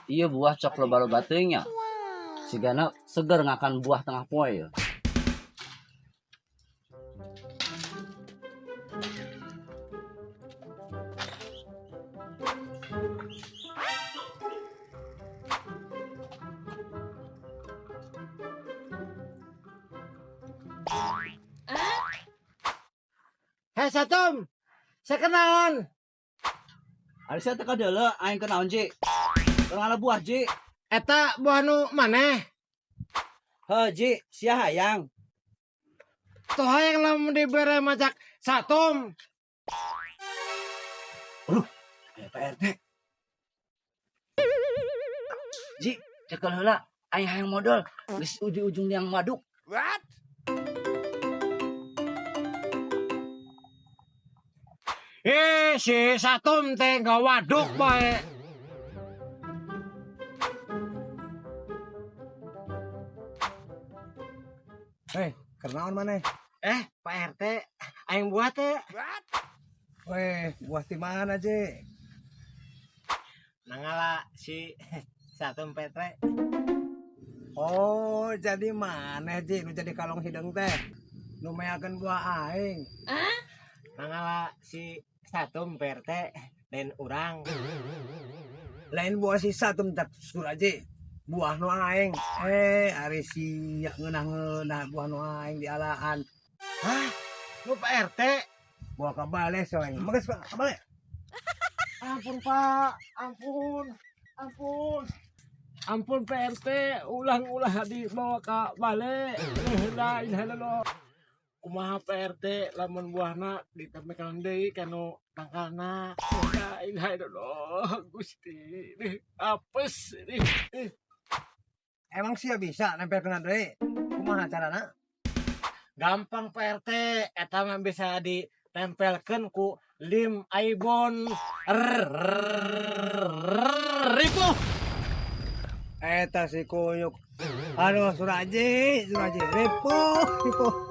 Iya, buah cok loba-loba teuing nya. Sigana seger ngakan buah tengah poe ya. Hei Satum, saya kenaon. Ari sia teh kadeuleu aing keur naon, Ji? Keur ngala buah, Ji. Eta buah nu maneh? Heuh, Ji, sia hayang. Tuh hayang lamun dibere macak Satum. Aduh, aya Pak RT. Ji, cekel heula, aing hayang modal geus di ujung liang waduk. What? Eh, si Satum teh waduk bae. Hei, kenaon maneh? Eh, Pak RT, aing buah teh. Weh, buah ti mana, Ji? Nangala si Satum Petre. Oh, jadi maneh, Ji, nu jadi kalong hideung teh. Nu meakeun buah aing. Nangala si Satum PRT dan urang. Lain buah si Satum tak Suraji. Buah nu aing. Eh, ari sia ngeunah-ngeunah buah nu aing dialaan. Hah? Nu Pak RT? Buah kabale soeng. Magas kabale. Ampun Pak, ampun. Ampun. Ampun Pak RT, ulang-ulah dibawa ke bale. La ilaha illallah. Kumaha Pak RT lamun buahna ditempekeun deui kanu tangkalna. La ilaha illallah, Gusti. Apes nih. Emang sia bisa nempelkeun deui? Kumaha carana? Gampang Pak RT, eta mah bisa ditempelkeun ku lim Aibon ripuh. Eta si kuyuk. Aduh, Suraji, Suraji, ripuh, ripuh.